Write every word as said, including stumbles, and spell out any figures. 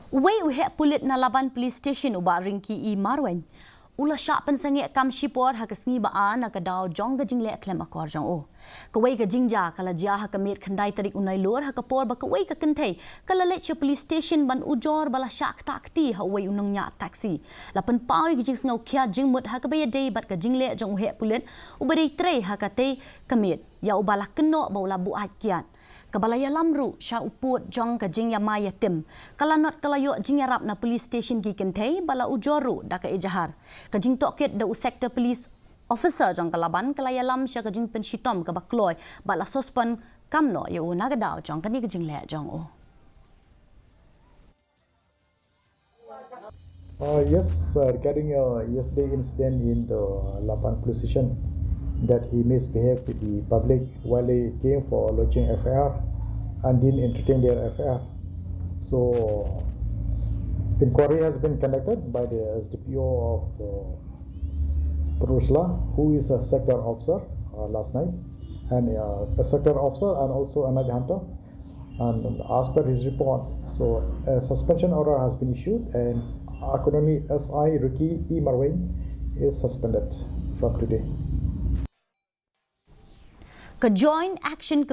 Uwei u heh pulit na Laban Police Station, u Bah Ringki E Marwein, u la shah pynsangeh kam shipor ha ka sngi ba ar na ka daw jong ka jingleh khlem akor jong u. Kawei ka jingjia ka la jia ha ka miet khyndai tarik u Nailur, ha ka por ba kawei ka kynthei ka la leit sha police station ban ujor ba la shah ktah kti ha uwei u nongñiah taxi. La pynpaw ïa ka jingsngewkhia jingmut ha kaba ïadei bad ka jingleh jong u heh pulit uba dei trei ha katei ka miet, ïa uba la kynnoh ba u la buaid kiad. Kaba la ïalam ruh sha u pud jong ka jingïamai ïatim, ka la not ka la ïoh jingïarap na police station ki kynthei ba la ujor ruh da ka ejahar. Ka jingtohkit da u sector police officer jong ka Laban ka la ïalam sha ka jingpynshitom kaba kloi bad la suspend kam noh ïa u na ka daw jong kane ka jingleh jong u. Uh, yes, uh, regarding uh, yesterday incident in the Laban police station, that he misbehaved with the public while he came for lodging F I R and didn't entertain their F I R. So, inquiry has been conducted by the S D P O of uh, Port Ursula, who is a sector officer uh, last night, and uh, a sector officer and also a night hunter. And as per his report, so a suspension order has been issued, and accordingly, S I Ricky E Marwein is suspended from today. Ka Joint Action